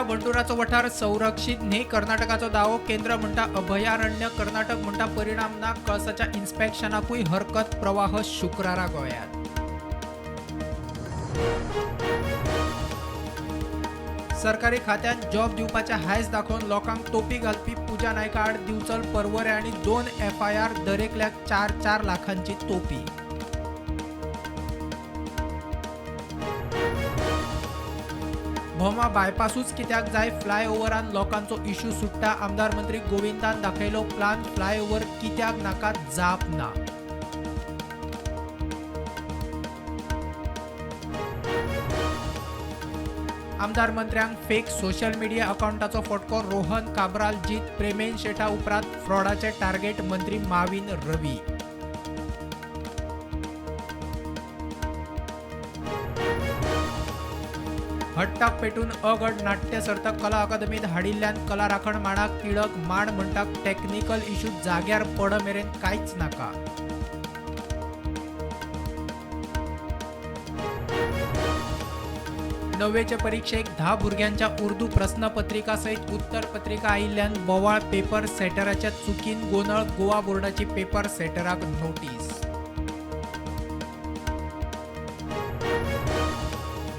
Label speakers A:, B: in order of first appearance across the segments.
A: कळसा भंडुराचो वठार संरक्षीत न्ही, कर्नाटकाचो दावो. केंद्र म्हणटा अभयारण्य, कर्नाटक म्हणटा परिणाम ना. कळसाच्या इन्स्पेक्शनाकूय हरकत. प्रवाह शुक्रारा गोंयांत. सरकारी खात्यांत जॉब दिवपाचे हायस दाखोवन लोकांक तोपी घालपी पूजा नायका आड दिवचल, पर्वरे आनी 2 FIR, दरेकल्याक 4-4 लाखांची तोपी. भोमा बायपासूच कित्याक जाय, फ्लायओव्हरान लोकांचो इश्यू सुट्टा. आमदार मंत्री गोविंदान दाखयलो प्लान, फ्लायओव्हर कित्याक नाका जाप ना. आमदार मंत्र्यांक फेक सोशल मिडिया अकाउंटाचो फटको. रोहन काब्राल जीत, प्रेमेन शेठा उपरांत फ्रॉडाचे टार्गेट मंत्री माविन रवी. हट्टाक पेटून अगड नाट्य सर्त कला अकादमीत हाडिल्ल्यान कला राखण माणाक तिडक. माण म्हणटा टॅक्निकल इश्यू जाग्यार पड मेरेन कांयच नाका. णव्वेचे परिक्षेक 10 भुरग्यांच्या उर्दू प्रस्नपत्रिका सयत उत्तरपत्रिका आयिल्ल्यान बोवाळ. पेपर सेटराच्या चुकीन गोंदळ. गोवा बोर्डाची पेपर सेटराक नोटीस.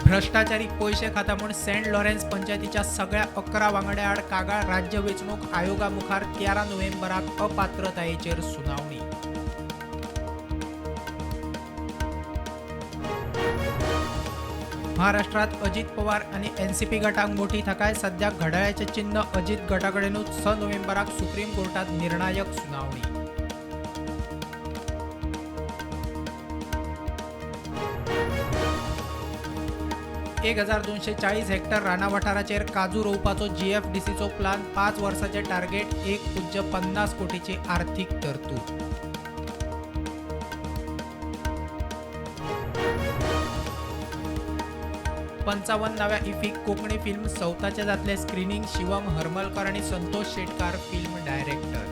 A: भ्रष्टाचारी पयशे खाता म्हूण सेंट लॉरेन्स पंचायतीच्या सगळ्या 11 वांगड्यां आड कागाळ. राज्य वेंचणूक आयोगा मुखार 13 नोव्हेंबराक अपात्रतायेचेर सुनावणी. महाराष्ट्रात अजित पवार आनी एनसीपी गटाक मोठी थाकाय. सध्या घड्याळाचें चिन्ह अजित गटाकडेनूच. 6 नोव्हेंबराक सुप्रीम कोर्टात निर्णायक सुनावणी. एक 1240 हेक्टर राना वाठाराचेर काजू रोवपाचो जीएफडीसीचो प्लान. 5 वर्साचे टार्गेट, 1.50 कोटीची आर्थिक तरतूद. 55 नव्या इफीक कोंकणी फिल्म सवताचें जातलें स्क्रिनींग. शिवम हरमलकर आनी संतोष शेटकार फिल्म डायरेक्टर.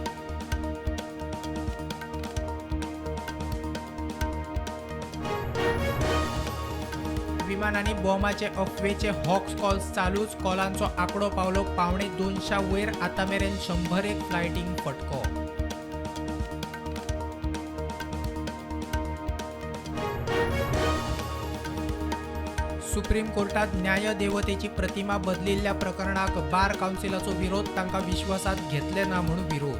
A: विमान आनी बॉम्बाचे अफवेचे हॉक्स कॉल्स चालूच. कॉलांचो आंकडो पावलो 175 वयर. आतां मेरेन 101 फ्लायटींक फटको. सुप्रीम कोर्टात न्यायदेवतेची प्रतिमा बदलिल्ल्या प्रकरणाक बार कावन्सिलाचो विरोध. तांकां विश्वासात घेतले ना म्हूण विरोध.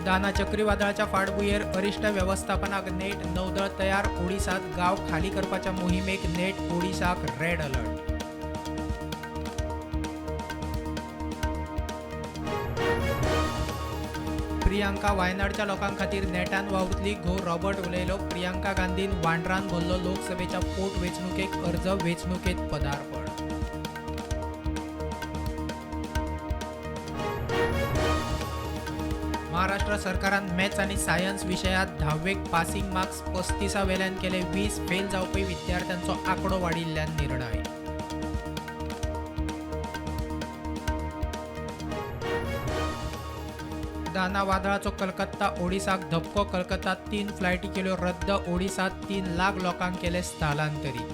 A: दाना चक्रीवादळाच्या फाटभुंयेर अरिश्ट वेवस्थापनाक नेट. नौदळ तयार. ओडिसात गांव खाली करपाच्या मोहिमेक नेट. ओडिसाक रेड अलर्ट. प्रियांका वायनाडच्या लोकां खातीर नेटान वावुरतली, घोव रॉबर्ट उलयलो. प्रियांका गांधीन वांड्रान भरलो लोकसभेच्या पोट वेंचणुकेक अर्ज. वेंचणुकेत पदार्पण. महाराष्ट्र सरकारान मॅथ्स आनी सायन्स विशयांत धावेक पासिंग मार्क्स 35 वेल्यान केले 20. फेल जावपी विद्यार्थ्यांचो आंकडो वाडिल्ल्यान निर्णय. दाना वादळाचो कलकत्ता, ओडिसाक धपको. कलकत्तात 3 फ्लायटी केल्यो रद्द. ओडिसात 3 लाख लोकांक केले स्थलांतरीत.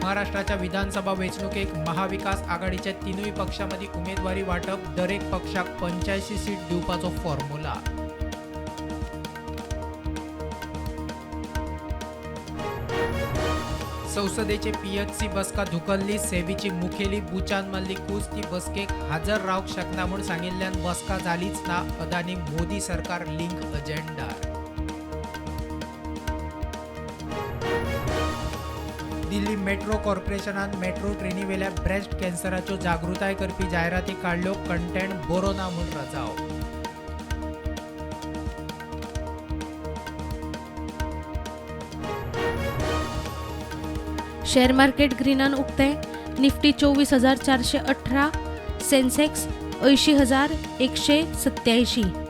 A: महाराष्ट्राच्या विधानसभा वेंचणुकेक महाविकास आघाडीच्या 3 पक्षांमदीं उमेदवारी वांटप. दरेक पक्षाक 85 सीट दिवपाचो फॉर्म्युला. संसदेचे पीएचसी बसका धुकल्ली. सेबीची मुखेली बुचान मारली कूस. ती बसकेक हाजर रावंक शकना म्हूण सांगिल्ल्यान बसका जालीच ना. अदानी मोदी सरकार लिंक अजेंडार. दिल्ली मेट्रो कॉर्पोरेशनान मेट्रो ट्रेनीवेल्या ब्रेस्ट कॅन्सराच्यो जागृताय करपी जायराती काडल्यो. कंटेंट बरो ना म्हूण रजाव.
B: शेअर मार्केट ग्रीनान उक्तें. निफ्टी 24,418, सेन्सेक्स 80,187.